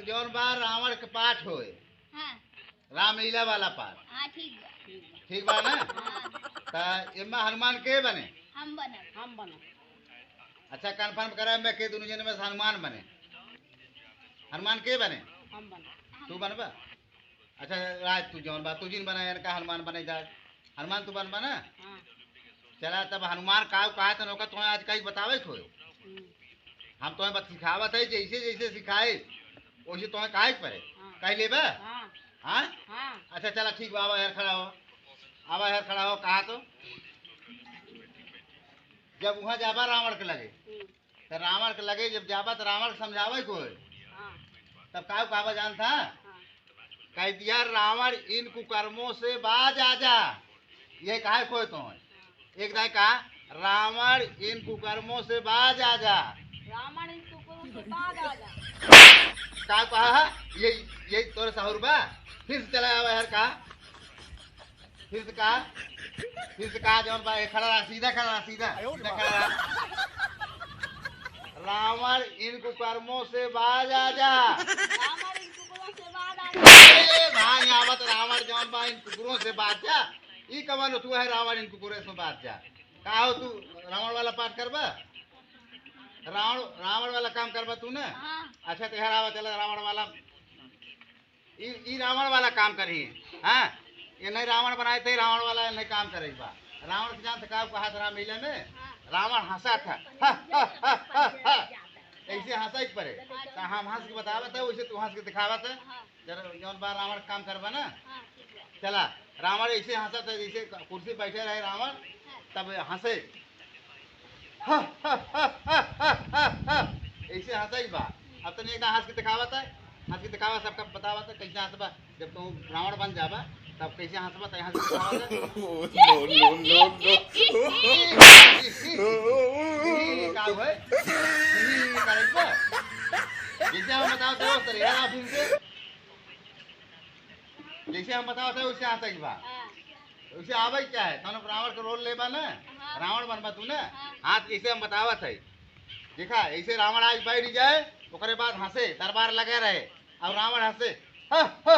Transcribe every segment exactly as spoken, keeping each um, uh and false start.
जौन बा रावण के पाठ होए, हाँ। रामलीला वाला पाठ। हाँ, ठीक बा। ठीक बा ना? हाँ। त एमा हनुमान के बने? हम बनब। हम बनब। अच्छा, confirm करा, मैं के दुनू जने में से हनुमान बने? हनुमान के बने? हम बनब। तू बनबा? अच्छा, राज, तू जौन बा, तू जिन बना, इनका हनुमान बने जा। हनुमान तू बनबा ना? हाँ। चला, तब हनुमान काउ कहा था, ओका तोहे आज कई बतावे खोयो। हम्म। हम तोहे बत सिखावत है, जैसे जैसे सिखाए, वैसे तोहे काहे के पड़े। हाँ। कह लेबा? हाँ। हाँ? हाँ। अच्छा, चला, ठीक बा, आवा यार, खड़ा हो। आवा यार, खड़ा हो, कहा तो। जब वहाँ जाबा रावण के लगे, हम्म। त रावण के लगे जब जाबा त रावण के समझावे को है। हाँ। तब का कहबा जानता? हाँ। कह दिया, "रावण इन कुकर्मों से बाज आ जा।" ये कहा खोए तो है। एक दाई कहा, "रावण इन कुकर्मों से बाज आ जा।" रावण इन कुकर्मों से बाज आ जा। का कहा? ये, ये तोरे सहूर बा? फिर से चला आवा यार, कहा। फिर से कहा, फिर से कहा, जौन बा, ए, खड़ा रहा, सीधा खड़ा रहा, सीधा, सीधा खड़ा रहा। रावण इन कुकर्मों से बाज आ जा। रावण इन कुकर्मों से बाज आ जा। ए भाई, आवत रावण जौन बा, इन कुकुरों से बाज जा। ई कवन तू है, रावण इन कुकुरों से बाज जा? का हो तू रावण वाला पाठ करबा? रावण, रावण वाला काम करबा तू ना? हाँ। अच्छा, तो यार आवा, चला रावण वाला। ई, ई रावण वाला काम करी, हाँ? ये नहीं रावण बनाए थे, रावण वाला नहीं काम करे बा। रावण के जानत का कहा था रामलीला में? हाँ। रावण हंसा था, हा, हा, हा, हा, हा। ऐसे हंसा ही पड़े। तो हम हंस के बतावत है, वैसे तू हंस के दिखावत है। हाँ। जरा जौन बार रावण काम करबा ना। हाँ, ठीक है। चला, रावण ऐसे हंसा था, जैसे कुर्सी बैठे रहे रावण, हाँ। तब हंसे। ऐसे हंसई बा। अब तनी एकदम हंस के दिखावत है, हंस के दिखावत, सबका बतावत है कैसे हंसबा। जब तू रावण बन जाबा, तब कैसे हंसबा, तै हंस के दिखावत है। Oh, no, no, no, no। ई का हुए? ई का हुए? जैसे हम बतावत है, उस तरह यार आप इनसे जैसे हम बतावत है, वैसे हंसई बा। हाँ। वैसे आवे क्या है? तनु रावण के role लेबा ना? हाँ। रावण बनबा तू ना? हाँ। हाँ, तो ऐसे हम बतावत है। देखा, ऐसे रावण आज बैठ जाए, ओकरे बाद हंसे, दरबार लगे रहे, और रावण हंसे। हा, हा,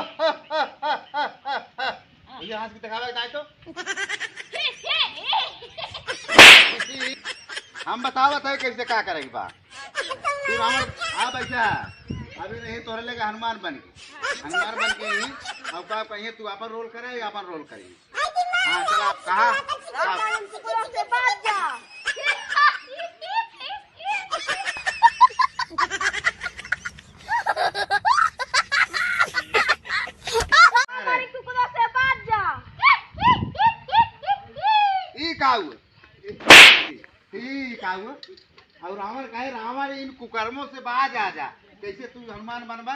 हा। ये हंस के दिखावे के चाहे तो? हम बतावत है कैसे का करे के बा। तू रावण, आ बैठा। अभी नहीं तोहरे लेके हनुमान बन के। हनुमान बन के ही, अब का कहिए, तू अपन role करे या अपन role करी? हाँ, चला, कहा? रावण कुकुरों से बाज जा। रावण कुकुरों से बाज जा। ई का हुआ? ई का हुआ? और रावण कहे, "रावण इन कुकर्मों से बाज आ जा।" कैसे तू हनुमान बनबा?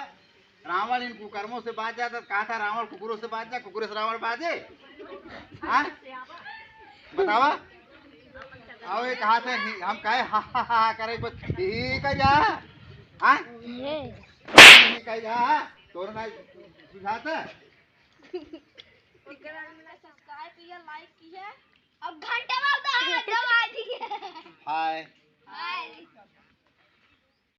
रावण इन कुकर्मों से बाज जा, तो कहा था रावण कुकुरों से बाज जा, कुकुरों से रावण बाजे? हाँ? बतावा। और ये कहा था, ही-, हम कहे, "हा, हा, हा, हा," करे, कुछ ही कर जा। हाँ? ये। ही कर जा। तोर ना सुझाता? Subscribe किया, like किया। अब घंटा वाला दबा दिए। हाय। हाय।